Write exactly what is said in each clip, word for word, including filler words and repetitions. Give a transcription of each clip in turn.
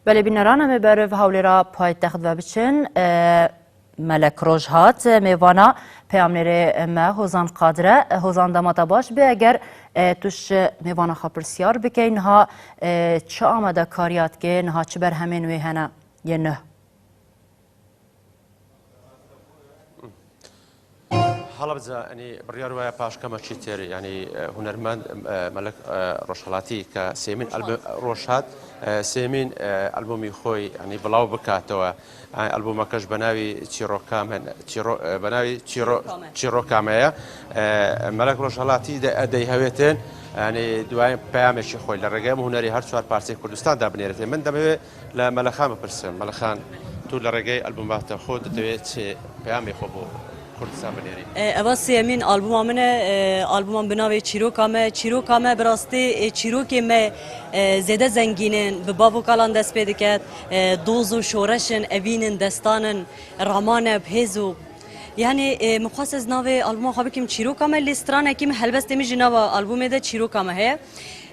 Belê bîneran, em ê ber bi hewlêra paytext ve biçin. E, Melek Rojhat, mêvana peyamnêrê me Hozan Qadir e. Hozan, dema te baş be, eger, e, tu ji mêvana xwe pirsyar bikey, niha, e, çi amadekariya dike, niha çi berhemên wê hene yên nuh? Halabja, yanî, biryar waya paşkeme çîtir, yanî, e, hunermend, e, Melek, e, Rojhelatî ke sêmîn albûm, Rojhat, e, sêmîn, e, albûmî xwe, yanî, bilaw bikatewe. Yanî, albûmeke ji benavî Çîroka Me, Çîro-, e, benavî Çîro-, Çîroka Me. Çîroka Me ye. E, Melek Rojhelatî de, e, deyhewêtin, yanî, duayên peyamekî xwe li rêgê em hunerî her çar parçeyê Kurdistan de binêrîtin. Min demê wê li Melexan bipirsim. Melexan, tu li rêgê albûma te xwe ditewê çi peyamê xwe bo Kurdistan binêrî? E, eva sêyemîn albûma min e, e, albûma bi navê Çîroka Me. Çîroka me bi rastî, e, çîrokê me, e, zêde zengîn in, bi bav û kalan dest pê diket, e, doz û şoreş in, evîn in, destan in, raman e, bi hêz û, yanî, e, min xwest ez navê albûma xwe bikim Çîroka Me, lê stranekî min helbestê min jî nava albûmê de Çîroka Me heye.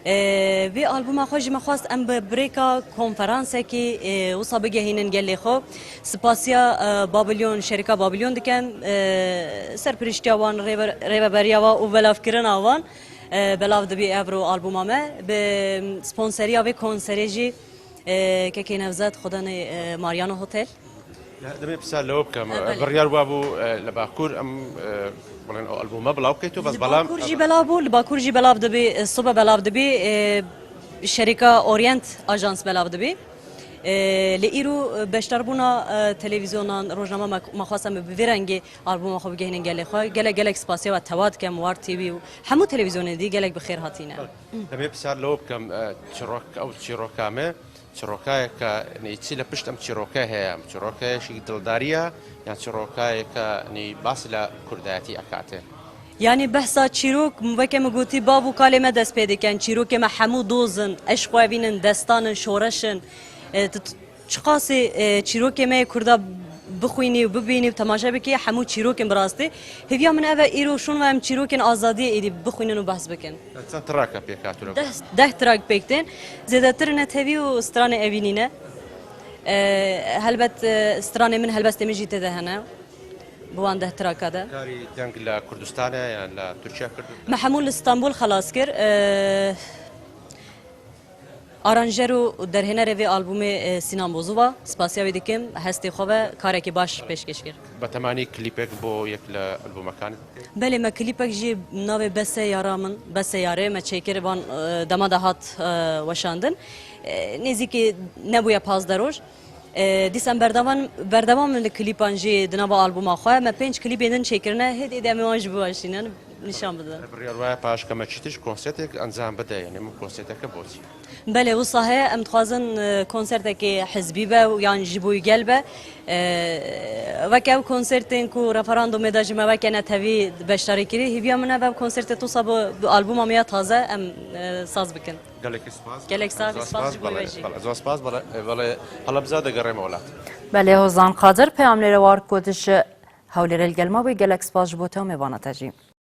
E, vê albûma xwe jî me xwest em bi birêka konferansekî, e, wisa bigehînin gelê xwe. Spasiya, e, Babilyon, şerîka Babilyon dikim. E, serpiriştiya wan, rêve-, rêveberiya wan û belavkirina wan, e, belav dibî ev ro albûma me. Bi sponseriya vê konserê jî, e, kekê Nevzat, xwedanê, e, Mariano Hotel. Ya, demê pirsar lewe bikim. E, belê. Biryar wa bû, e, li Bakur em, e, bڵێن ئەو ئەلبومە بڵاو بکەیتەوە، بەس بەڵام Li Bakur jî belav bû, li Bakur jî belav dibî, e, sobe belav dibî, e, şerîka Orient Ajans belav dibî. E, lê îro, e, beşdarbûna, e, televîzyonan, rojnama me, me xwest em bi vî rengê albûma xwe bigehînin gelê xwe. Gelek, gelek spasiya we tewa dikem, War T V û hemû televîzyonê dî gelek bi xêr hatîne. Demê pirsar lewe bikim, e, çîrok, ew çîroka me, çîrokayeke nêçî li pişt em çîroke heye, em çîroke şî dildarî ye, yan çîrokayeke nî bas li kurdayetî ekate. Yanî behsa çîrok, weke min gotî, bav û kalê me dest pê dikin. Çîrokê me hemû doz in, eşq û evîn in, destan in, şoreş in. E, tu, tu, çiqasî, e, çîrokê me yê kurda bixwînî û bibînî û temaşe bikî, hemû çîrok in bi rastî. Hêviya min ev e, îro şûn ve em çîrokên azadiyê êdî bixwînin û behs bikin. Çend traka pêk hatine? Deh, deh trak pêk tên. Zêdetir netewî û stranê evînî ne. E, helbet, e, stranê min, helbestê min jî tê de hene. Bi wan deh traka de. Karî deng li Kurdistanê yan li Tirkiye kir? Me hemû li Stenbol xelas kir. E, aranjer û derhênerê vê albûmê, e, Sinan Bozuva. Spasiya wî dikim. Hestê xwe ve karekî baş pêşkêş kir. Bi temanî klîpek bo yek li albûmekan? Belê, me klîpek jî navê Bese Yara Min, Bese Yarê me çêkir, van, e, dema de hat, e, weşandin. E, nêzîkî nebûye pazdeh roj. E, dîsa em berdewam, berdewam in li klîpan jî di nava albûma xwe. Me pênc klîpên din çêkirine, hêdî hêdî em ê wan jî biweşînin, nîşan bidin. Biryar waya paşke me çîtir ji konsertek encam bide, yanî min konserteke bo çi? Belê, wisa heye, em dixwazin, e, konsertekê hizbî be û yan ji bo gel be. E, weke ew konsertên ku referandumê de ji me weke netewî beşdarî kirî, hêviya min ev e, ev konsertê tosa bi, bi albûma me ya taze em, e, saz bikin. Gelekî spas. Gelek sağ ol, spas ji bo we jî. Zor spas, bala, bala, hala biza de gerê me welat. Belê, Hozan Qadir, peyamnêrê War Kurdiş, hewlêrê li gel me bû, gelek spas ji bo te û mêvana te jî.